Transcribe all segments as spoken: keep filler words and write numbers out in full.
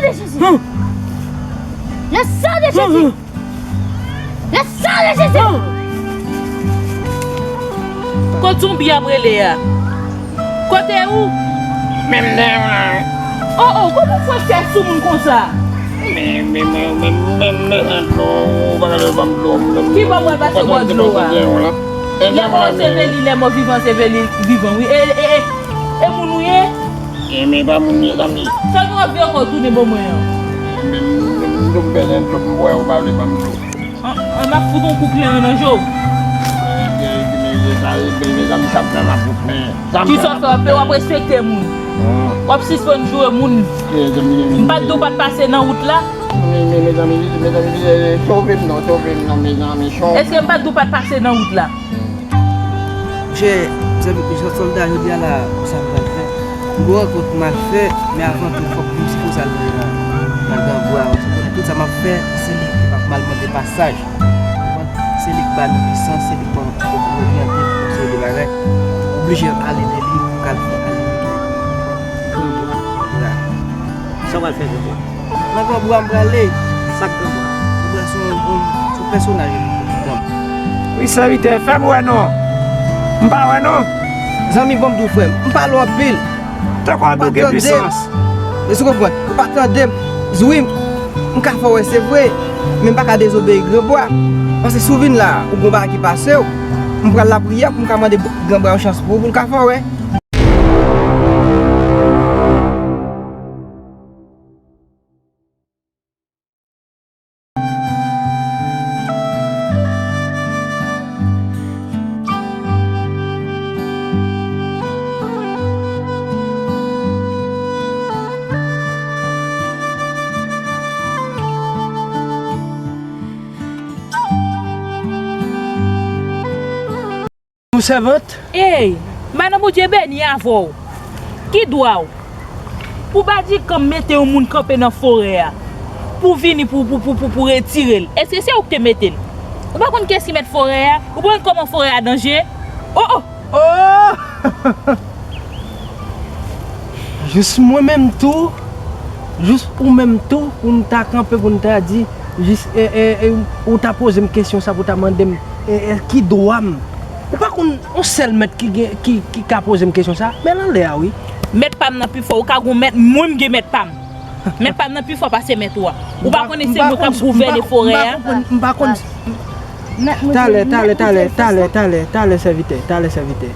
de Jezi. Le sang de Jésus. Le sang de Jésus. Kot zonbi ap rele a? Kote ou? Menm deyò la. Oh, oh, kòman w fè fè sou moun konsa? Men, men, men, men, men, men, men, dlo, ou pa ka ban m dlo, m, m, Ki bò w pral pase bò dlo a? Lè mò se veli, lè mò vivan se veli, vivan, wi. E, e, e, e moun ou ye? E, men pa moun, mezanmi. Sa nou ap veye kò tounen bò mwen an? Men, men, men, m bezwen dlo, m wè ou pa vle ban m dlo. An, an, m ap fout yon kou kleren nan je w. Kisa w fè? W ap respekte moun. W ap sispann joure moun. M pa t di w pa t pase nan wout la? Mezanmi, mezanmi, sove m non, sove m non, mezanmi, sove m. Èske m pa t di w pa t pase nan wout la? Monchè, zanmi, jan sòlda jodi a la, sa m pral fè. M gon rankont m al fè, men avan tou, fòk m di pou sa l nan, nan gran bwa. Tout sa m ap fè, se li ki pa mal mande pasaj. Konprann? Se li k ba nou pisans, se li k ban nou oryante pou seri de bagay. Oblije ale de li pou k al fè ale de li. Gran bwa. Sa w al fè gran bwa? Nan gran bwa m prale. Sa k gran bwa? Gran bwa se yon, yon, se yon pèsonaj ki gran. Wi, sèvitè, fè m wè non. M pa wè non. Zanmi, ban m di w, frè m, m pale w anpil. Tankou w ap gen pisans. Èske w konprann? Ou pa tande m. Wi, m ka fè w wè, se vre. Men m pa ka dezobeyi gran bwa. Paske si w vin la, ou gon bagay ki pase w. M pral lapriyè pou m ka mande gran bwa yon chans pou ou, pou l ka fè w wè. Yon sèvant? Ey, madan Bondye beni avè w. Ki dwa w? Pou badikan mete yon moun kanpe nan forè a, pou vini pou, pou, pou, pou, pou retire l. Èske se ou ki te mete l? Ou pa konn kiyès ki mèt forè a? Ou pa konn kòman forè a danje? Oh, oh! Oh! Jis mwen menm tou, jis ou menm tou, pou n ta kanpe, pou n ta di, jis, e, e, e, ou ta poze m kesyon sa, pou ta mande m, e, e, ki dwa m. Ou pa konn yon sèl mèt ki gen, ki, ki ka poze m kesyon sa? Men l anlè a, wi. Mèt pa m nan pi fò, ou ka gon mèt, mwen m gen mèt pa m. Mèt pa m nan pi fò pase mèt ou a. Ou pa konnen se mwen k ap gouvène forè a? M pa konn, m pa konn. Talè, talè, talè, talè, talè, talè, sèvitè, talè, sèvitè.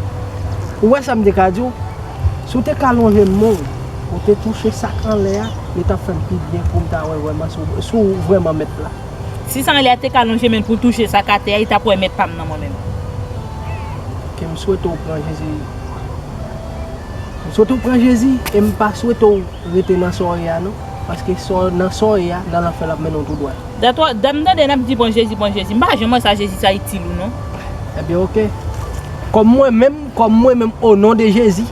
Ou wè sa m te ka di w? Si w te ka lonje men w, ou te touche sa k anlè a, li t ap fè m pi byen pou m ta wè vrèman si w, si w vrèman mèt la. Si sa anlè a te ka lonje men l pou l touche sa k atè a, li t ap wè mèt pa m nan mwen menm. Ke m swete w pran Jezi. M swete w pran Jezi e m pa swete w rete nan sa w ye a non. Paske sa w nan sa w ye a, nan lanfè l ap mennen w tou dwat. Dat w, dat m tande n ap di pran Jezi, pran Jezi. M pa janm wè sa Jezi sa itil ou non. Ebyen, oke. Kòm mwen menm, kòm mwen menm, o non de Jezi,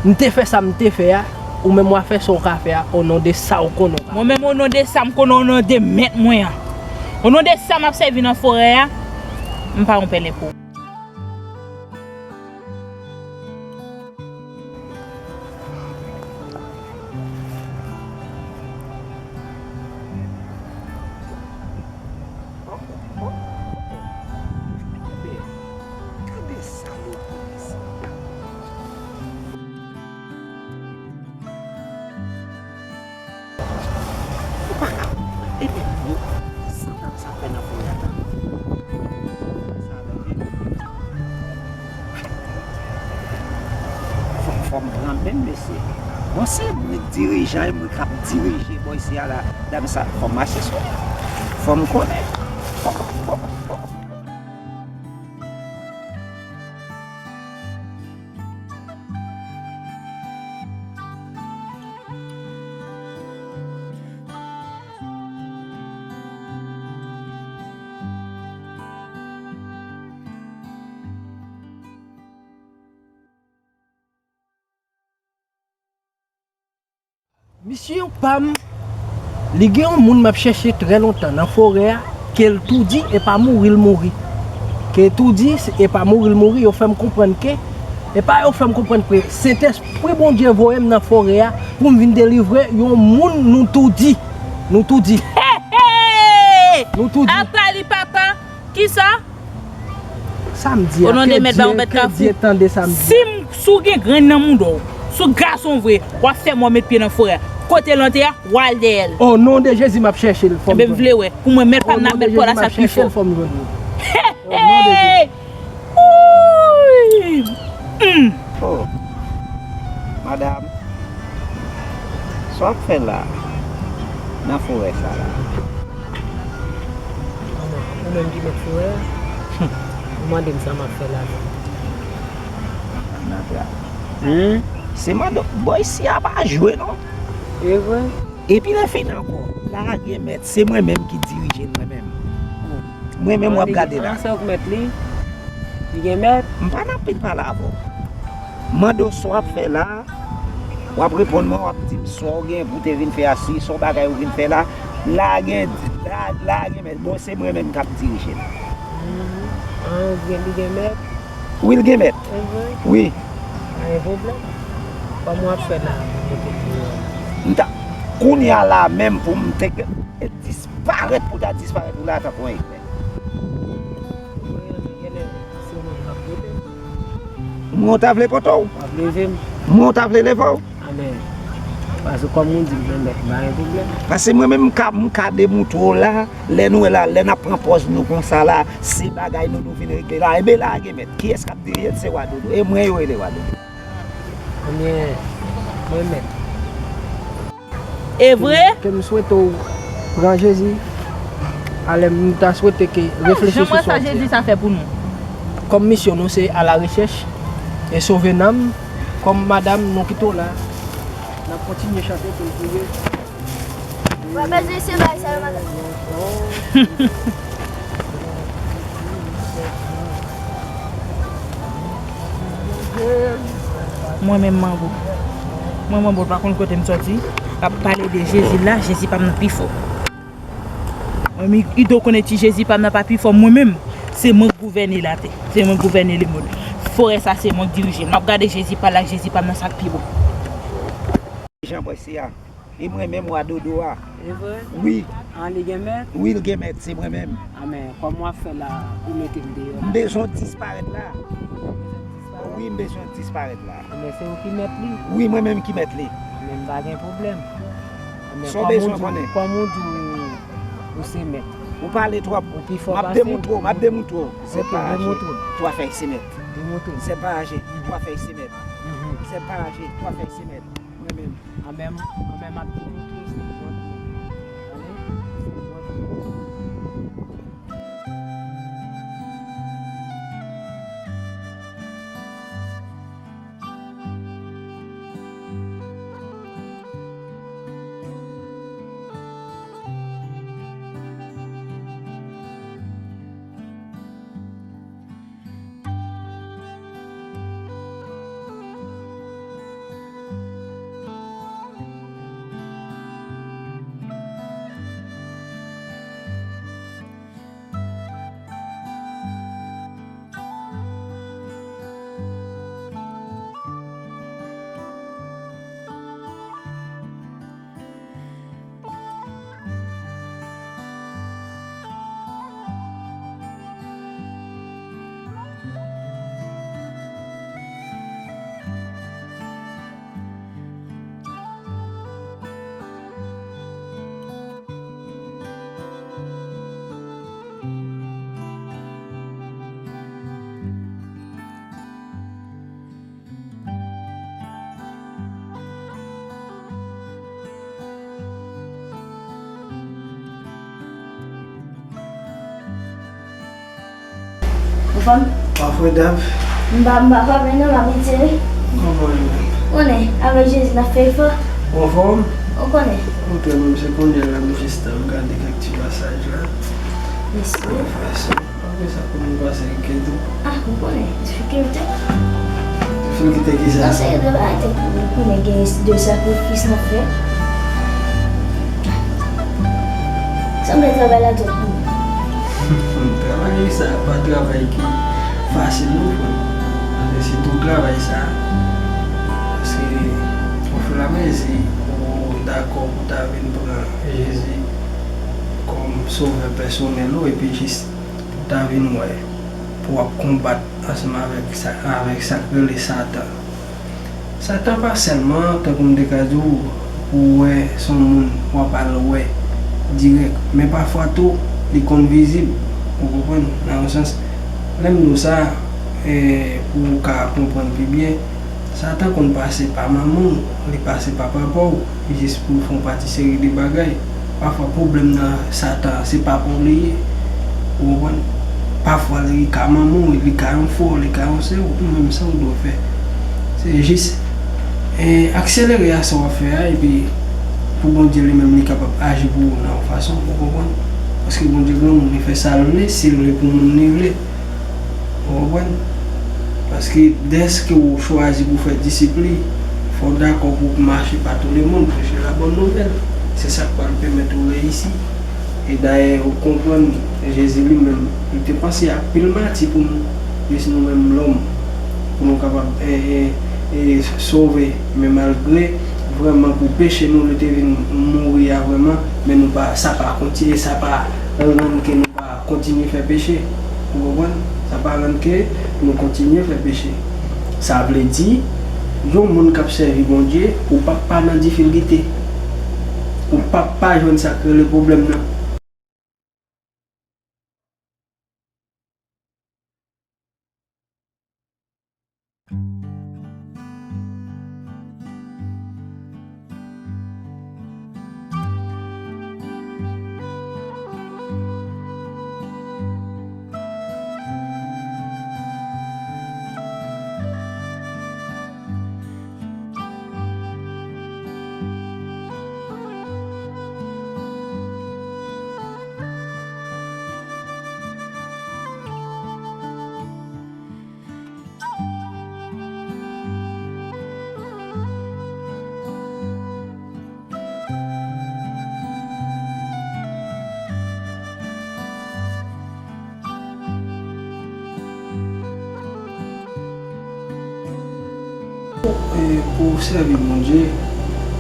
m te fè sa m te fè a, ou menm w a fè sa w ka fè a, o non de sa w konnen w ka fè. Mwen menm, o non de sa m konnen, o non de mèt mwen an, o non de sa m ap sèvi nan forè a, m pa yon pèlen pou ou. Gade salopri sa. Ou pa ka konprann. Epi, yo, sa dam sa fè nan forè a, tande. Sa danje. Fò, fò m pran men m, mesye. Bon, se mwen k dirijan e mwen k ap dirije bò isi a la. Dam sa, fò m mache sou li. Fò m konnen. Fò, fò, fò. Misye pa m, li gen yon moun m ap chèche trè lontan nan forè a, ke l tou di e pa mouri l mouri. Ke tou di se, e pa mouri l mouri, yo fè m konprann ke, e pa yo fè m konprann ke Sentespri Bondye voye m nan forè a, Pou m vin delivre yon moun, nou tou di. Nou tou di. Hey, hey! Nou tou di. Apa li papa? Kisa? Sa m di a, o non de Mèt, ba yon bèt kafou. Ke Dye tande sa m di. Si m, si w gen grenn nan mouda w, si w gason vre, w ap fè m wè w met pye nan forè a. Kote l ante a, w al dèyè l. O non de Jezi, m ap chèche l, fò m jwenn. Enben, m vle wè. Pou mwen, mèt pa m nan mèt pa w la, sa k pi fò. O non de Jezi, m ap chèche l, fò m jwenn li. Hey, hey! Wouy! Hmm. Oh, madanm, sa w ap fè la, nan forè sa la? Ou menm ki mèt forè a, ou mande m sa m ap fè la menm. Nan tra-, hmm? Se mande, bò isi a pa jwe non. E vre? Epi lè fini ankò, la gen mèt, se mwen menm ki dirije l mwen menm. Mwen menm w ap gade la. An, se ou k mèt li? Li gen mèt? M pa nan pil pale avè w. Mande w sa w ap fè la, w ap reponn mwen, w ap di m sa w gen pou w te vin fè a, si se yon bagay ou vin fè la, la gen, la, la gen mèt. Bon, se mwen menm k ap dirije l. Hmm. An, gen, li gen mèt? Wi, l gen mèt. E vre? Wi. Pa gen pwoblèm. Kòman w ap fè la pou w mete deyò la? M ta, kounye a la menm pou m te disparèt, pou ta disparèt, ou la tankou yon eklè. Mwen, ou ta vle pote w? W ap leve m. Mwen, ou ta vle leve w? Amèn. Paske kòm ou di m gen mèt, pa gen pwoblèm. Paske mwen menm, m ka, m ka demontre w la, lè nou wè la, lè n ap pran pòz nou konsa la, se bagay nou, nou vin regle la. Enben, la gen mèt. Kiyès k ap dirije l? Se Wa Dodo. E mwen yo rele Wa Dodo. Ebyen, mwen mèt. E vre? Ke m swete w pran Jezi. Alè, m ta swete ke reflechi sou sa w di a. Jan m wè sa Jezi sa fè pou nou. Kòm misyon nou se alarechèch e sove nanm, kòm madanm nou kite w la, n ap kontinye chante pou l priye. Ou pa bezwen se bagay sa yo, madanm. Mwen menm manbo. Mwen manbo, pa konn kote m sòti. Ap pale de Jezi la, Jezi pa m nan pi fò. Mwen menm, Ido konnen ti Jezi pa m nan pa pi fò. Mwen menm, se mwen k gouvène latè. Se mwen k gouvène lemonn. Forè sa, se mwen k dirije. M ap gade Jezi pale ak Jezi pa m nan sa k pi bon. Jan bwè se a. E mwen menm Wa Dodo a. E vre? Wi. An, li gen mèt? Wi, l gen mèt, se mwen menm. Amèn. Kòman w ap fè la pou mete m deyò la? M bezwen w disparèt la. Wi, m bezwen w disparèt la. Amèn, se ou ki mèt li? Wi, mwen menm ki mèt li. Amèn, pa gen pwoblèm. Amèn, sa w bezwen konnen? Kòm ou di, kòm ou di ou, ou se mèt. Ou pale twòp. Ou pi fò pase m. M ap demontre w, m ap demontre w. Ok, demontre m. Sèt pa aje, twa fèy se mèt. Demontre m. Sèt pa aje, twa fèy se mèt. Mhm. Sèt pa aje, twa fèy se mèt. Mwen menm. An menm, an menm ap di nou tou se vòt nou. Tande? Se vòt nou. Ou fòm? Pa fòm dam. M pa, m pa fòme non, m ap etire. Kòman w ye menm? Konnen, avèk Jezi n ap fè efò. Ou anfòm? Ou konnen. Ok, menm se kounye a la m jis t ap gade kèk ti pasaj la. Mèsi. Anfòm, sa pou nou pase gen tou. Ah, ou konnen, difikilte. Difikilte ki sa? Nan seri de bagay tou, ou konnen gen de sakrifis n ap fè. Sanble travay la di pou mwen. Travay sa pa travay ki fasil non, frè m. Paske sitou travay sa, paske dakò pou ta vin pran Jezi kòm sovè pèsonèl ou, epi jis pou ta vin wè, pou w ap konbat ansanm avèk sa, avèk sa k rele Satan. Satan pa sèlman, tankou m te ka di w, pou w wè, se yon moun w ap al wè dirèk, men pafwa tou, li konn vizib, ou konprann, nan yon sans. Lè m di w sa, e, pou w ka konprann pi byen, Satan konn pase pa manman w, li pase pa papa w, jis pou l fè yon pati seri de bagay. Pafwa, pwoblèm nan Satan, se papa w li ye. Ou konprann? Pafwa, li ka manman w, li ka yon frè w, li ka yon sè w, ou menm sa w dwe fè. Se jis, e, akselere a sa w ap fè a, epi pou Bondye li menm, li kapab aji pou ou nan yon fason, ou konprann? Paske Bondye granmoun, li fè sa l vle, si l vle pou moun, li vle. Ou konprann? Paske dèske ou chwazi pou fè disip li, fò w dakò pou w mache pa tou le mond, preche la bòn nouvèl. Se sa k pral pèmèt ou reyisi. E dayè, ou konprann, Jezi li menm, li te panse a pil mati pou nou, jis nou menm lòm, pou nou kapab, e, e, e, sove. Men malgre, vrèman, pou peche nou, li te vin mouri a vrèman, men nou pa, sa pa kontinye, sa pa rann ke nou pa kontinye fè peche. Ou konprann? Sa pa rann ke nou kontinye fè peche. Sa vle di, yon moun k ap sèvi Bondye, ou p ap pa nan difikilte. Ou p ap pa jwenn sa k rele pwoblèm nan. E, pou w sèvi Bondye,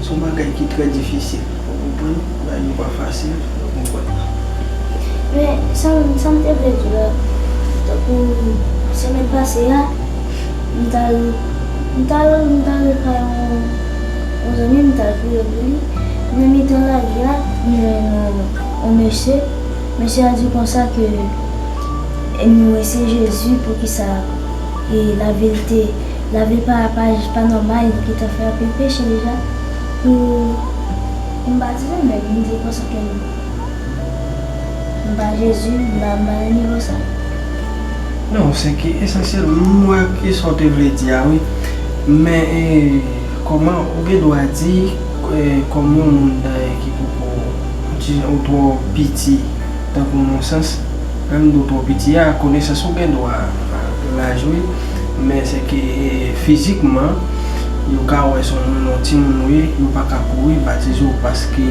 se yon bagay ki trè difisil. Ou konprann? Bagay yo pa fasil, ou konprann? Men, sa, sa m te vle di la, tankou semèn pase a, m t al, m t al, m t al kay yon, yon zanmi, m t al priye pou li. Nan mitan lari a, m jwenn yon, yon mesye. Mesye a di konsa ke, e, nou, e se Jezi, poukisa, e, lavi l te, lavi l pa, pa, pa nòmal, li gentan fè anpil peche deja. Pou m batize, men m di konsa ke m pa Jezi, m pa, m pa nan nivo sa. Non, se ki esansyèl, m wè ki sa w te vle di a, wi. Men, e, kòman ou gen dwa di, e, kòm yon moun dayè ki poko, ou di, ou twò piti, tankou nan yon sans, lè m di w twò piti a, konesans ou gen dwa, laj wi, men se ke, e, fizikman, yo ka wè se yon moun, yon timoun ou ye, yo pa ka kouri batize w, paske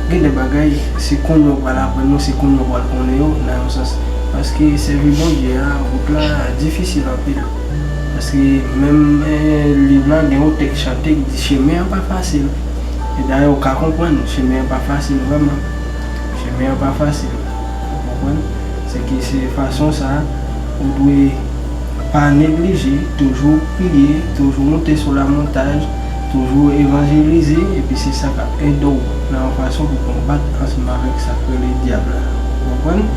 gen de bagay, se kounye a w pral aprann yo, se kounye a w pral konnen yo, nan yon sans. Paske sèvi Bondye a, wout la difisil anpil. Paske menm, e, liv la gen yon tèks chante ki di, chemen an pa fasil. E dayè, ou ka konprann, chemen an pa fasil vrèman. Chemen an pa fasil. Ou konprann? Se ki se fason sa, ou dwe pa neglije, toujou priye, toujou monte sou lamontaj, toujou evanjelize, epi se sa k ap ede w nan yon fason pou konbat ansanm avèk sa k rele dyab la. Ou konprann?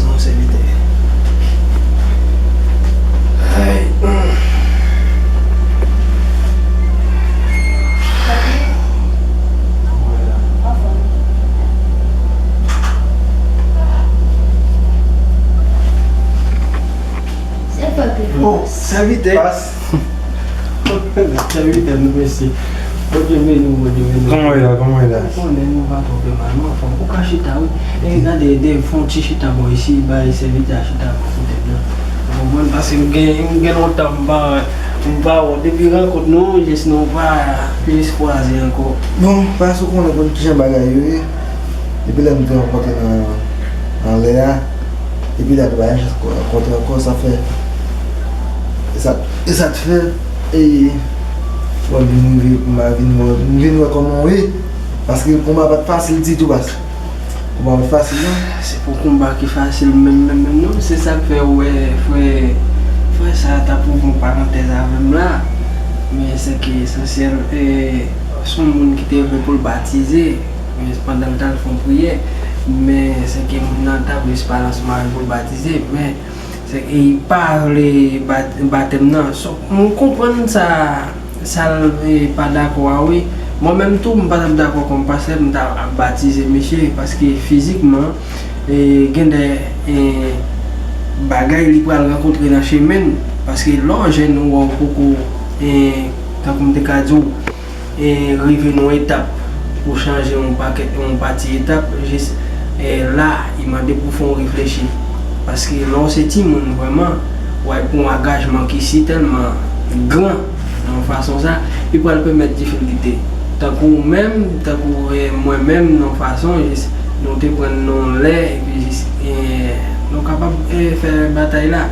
Non, sèvitè. Ay. Oh, sèvitè. Sèvitè nou, mesye. Bondye beni w, Bondye beni w. Kòman w ye la? Kòman w ye la? Ou konnen nou pa twò fè mal, non, anfòm. Ou ka chita, wi. E gade, de, fè yon ti chita bò isi, bay sèvitè a chita bò kote m nan. Ou konprann? Paske m gen, m gen lontan m pa, m pa wè w. Depi rankont nou, jis nou pa plis kwaze ankò. Bon, paske ou konnen konn kijan bagay yo ye. Depi lè m te rankontre nan, anlè a, epi la, nou pa janm rankontre ankò, sa fè. E sa, e sa t fè, e, wè, m vin rive, m vin wè, m vin wè kòman w ye. Paske konba pa t fasil ditou, paske konba pa t fasil, non. Se pa yon konba ki fasil menm, menm, menm, non. Se sa k fè, w wè, frè, frè sa a t ap ouvri yon parantèz avè m la. Men se ke esansyèl, e, se yon moun ki te vle pou l batize. Men pandan l t al fè yon priyè, men se ke moun nan t ap jis pale ansanm avè l pou l batize, men se ke li pa vle bat-, batèm nan. So, m konprann sa, sa l, e, pa dakò a, wi. Mwen menm tou, m pa t ap dakò kòm pastè, m ta ap batize misye, paske fizikman, e, gen de, e, bagay li pral rankontre nan chemen l, paske lè w jèn ou wè w poko, e, tankou m te ka di w, e, rive nan yon etap pou chanje yon pakèt, yon pati etap, jis, e, la, li mande pou fè yon reflechi. Paske lè w se timoun vrèman, w al pran yon angajman ki si tèlman gran, nan yon fason sa, li pral pèmèt difikilte. Tankou ou menm, tankou, e, mwen menm, nan yon fason, jis nou te pran nan yon lè, epi jis, e, nou kapab, e, fè batay la.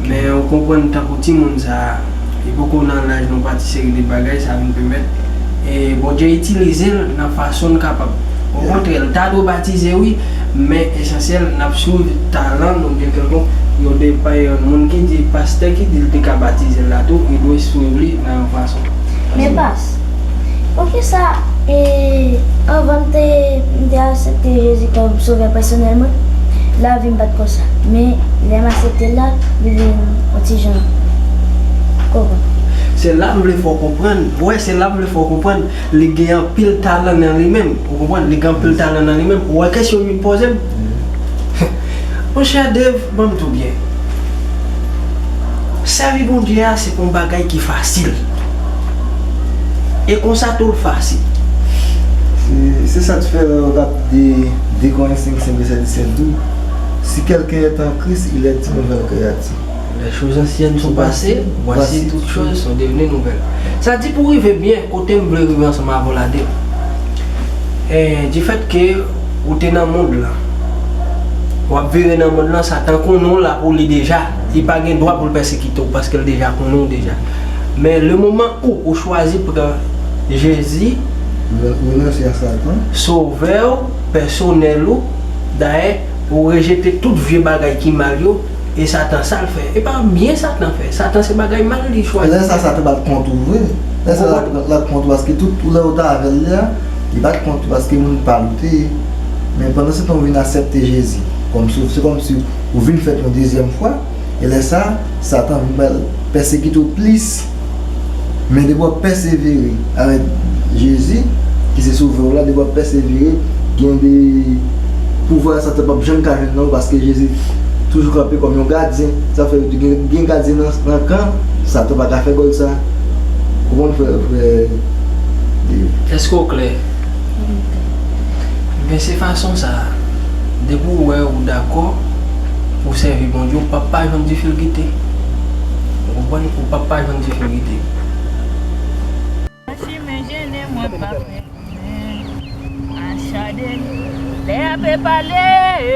Men ou konprann tankou timoun sa a, li poko nan laj nan pati seri de bagay, sa vin pèmèt, e, Bondye itilize l nan fason l kapab. Okontrè, l ta dwe batize, wi, men esansyèl, n ap swiv talan l oubyen kèlkonk yon de pa yon moun ki di, pastè ki di l te ka batize l la tou, li dwe swiv li nan yon fason. Men pas, poukisa, e, anvan m te, m te aksepte Jezi kòm sovè pèsonèl mwen, lavi m pa t konsa. Men lè m aksepte l la, li vin yon ti jan kòkòt. Se la m vle fè w konprann. Wè, se la m vle fè w konprann. Li gen anpil talan nan li menm. Ou konprann? Li gen anpil talan nan li menm. Ou wè kesyon m vin poze m? Monchè Dave, ban m di w byen. Sèvi Bondye a, se pa yon bagay ki fasil. E konsa tou l fasil. Se, se sa k fè lè w ap de, de Korentyen senk, vèsè disèt di, si quelqu'un est en Christ, il est une nouvelle créature. Les choses anciennes sont passées, voici toutes choses sont devenues nouvelles. Sa di pou w rive byen kote m vle rive ansanm avè w la, Dave. E, difèt ke ou te nan mond lan, w ap vire nan mond lan, Satan konnen w la pou li deja. Li pa gen dwa pou l pèsekite w paske l deja konnen w deja. Men le moman ou, ou chwazi pran Jezi, renonse a Satan, sovè w pèsonèl ou, dayè, ou rejete tout vye bagay ki mal yo, e Satan sa l fè. E pa byen Satan fè. Satan se bagay mal li chwazi. Lè sa, Satan bat kont ou vre. Lè sa, l ap, l ap kont ou, paske tout lè ou t avè l la, li bat kont ou, paske moun pa l ou te ye. Men pandan se tan ou vin aksepte Jezi kòm sov-, se kòmsi ou vin fèt yon dezyèm fwa. E lè sa, Satan vin pral pèsekite w plis. Men depi w ap pèsevere avèk Jezi, ki se Sovè w la, depi w ap pèsevere, gen de pouvwa Satan p ap janm ka jwenn nan ou, paske Jezi toujou kanpe kòm yon gadyen. Sa fè gen, gen gadyen nan, nan kan, Satan pa ka fè gòl sa. Ou konprann, frè, frè Dave? Èske w klè? Wi. Ebyen, se fason sa a. Depi w wè ou dakò pou w sèvi Bondye, ou p ap pa jwenn difikilte. Ou konprann? Ou p ap pa jwenn difikilte. Chimen jennen, mwen pa fè goumen. Achade, lè a pe pale,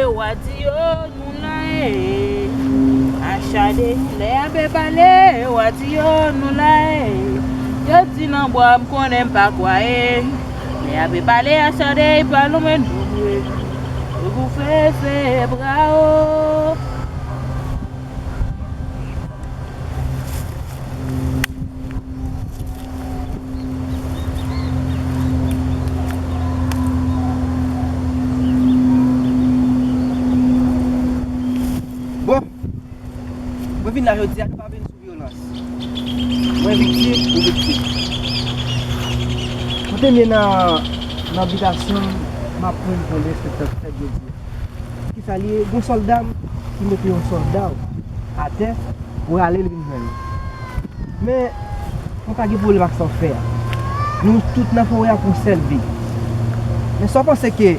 w a di yo nou la e. Achade, lè a pe pale, w a di yo nou la e. Yo di nan bwa, m konnen m pa kwaye. Lè a pe pale, achade, pral lonmen nou vre. Yo pou fè fè bra o. Jodi a, nou pa vin sou vyolans. Mwen viktim, ou viktim. Mwen te mye nan, nan bitasyon m, m ap pran yon derespektan fèt jodi a. Kisa l ye? Gon sòlda m ki mete yon sòlda w atè, ou rale l vin jwenn ou. Men, mwen pa gen pwoblèm ak sa w fè a. Nou tout nan forè a pou yon sèl bi. Men sa w panse ke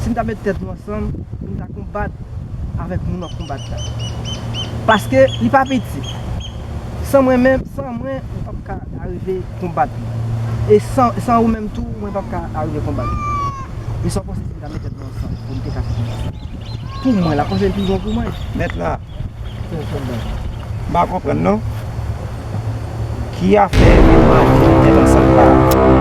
si n ta met tèt nou ansanm, pou n ta konbat avèk moun w ap konbat la? Paske li pa piti. San mwen menm, san mwen, ou p ap ka arive konbat li. E san, san ou menm tou, mwen p ap ka arive konbat li. Men sa w panse si n ta met tèt nou ansanm pou n te ka fè konbat la? Pou mwen, l ap panse l pi bon pou mwen. Mèt la, m pa konprann non. Ki afè yo mande tèt ansanm la?